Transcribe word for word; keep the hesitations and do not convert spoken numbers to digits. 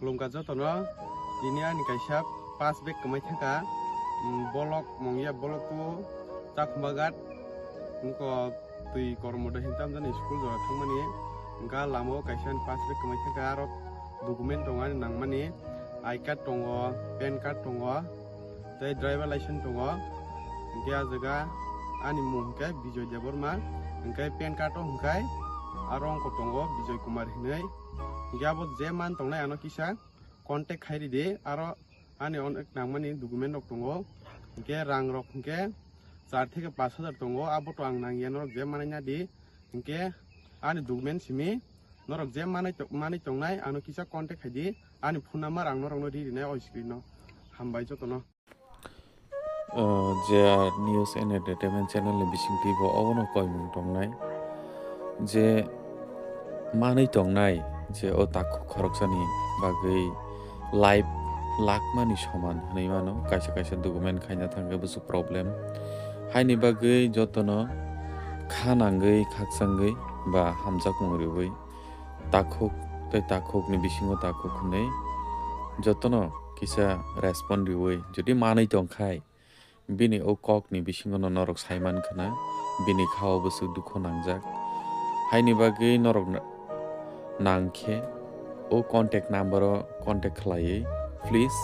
Khulumkha jotono, tini ani kaisa pass bag kwmai thangkha, mm, bolok mungya bolok tu Chakhumbagat, wngkha twi Kormodo hinwi tamjani school jora thangmani, wngkha lama o kaisa ani pass bag kwmai thangkha, aro document tongo ani nangmani, I card tongo, pan card tongo, tei driver license tongo, hwnkhe ah jaga ani mung hwnkhe Bijoy Debbarma, hwnkhe pan card o hwnkhe aro wngkha tongo Bijoy Kumar hinwi, hwnkhe abo je man tongnai ano kisa contact khai ridi, aro ani onek nangmani document rok tongo, hwnkhe rang rok hwnkhe char theke pash hajar tongo, abo to ang nangya, norok je manai nadi, hwnkhe ani document simi norok je manai to-, manai tongnai ano kisa contact khai di, ani phone number ang norokno ri rinai o screen o. Hambai jotono. O, J R News and Entertainment channel ni bisingtwi bo obono koimung tongnai je manwi tongnai je o takhuk khoroksani bagwi life lakmani soman hwnwi mano, kaisa kaisa document khaina thangkhe bwswk problem. Haini bagwi jotono kha nangwi khaksangwi ba hamjakmung riwi takhuk tei takhukni bisingo takhuk hwnwi jotono kisa respond riwi jodi manwi tongkhai, bini o kokni bisingono norok saiman khna bini khao bwswk dukhu nangjak. Haini bagwi norok na-, nangkhe o contact number o contact khlaiwi please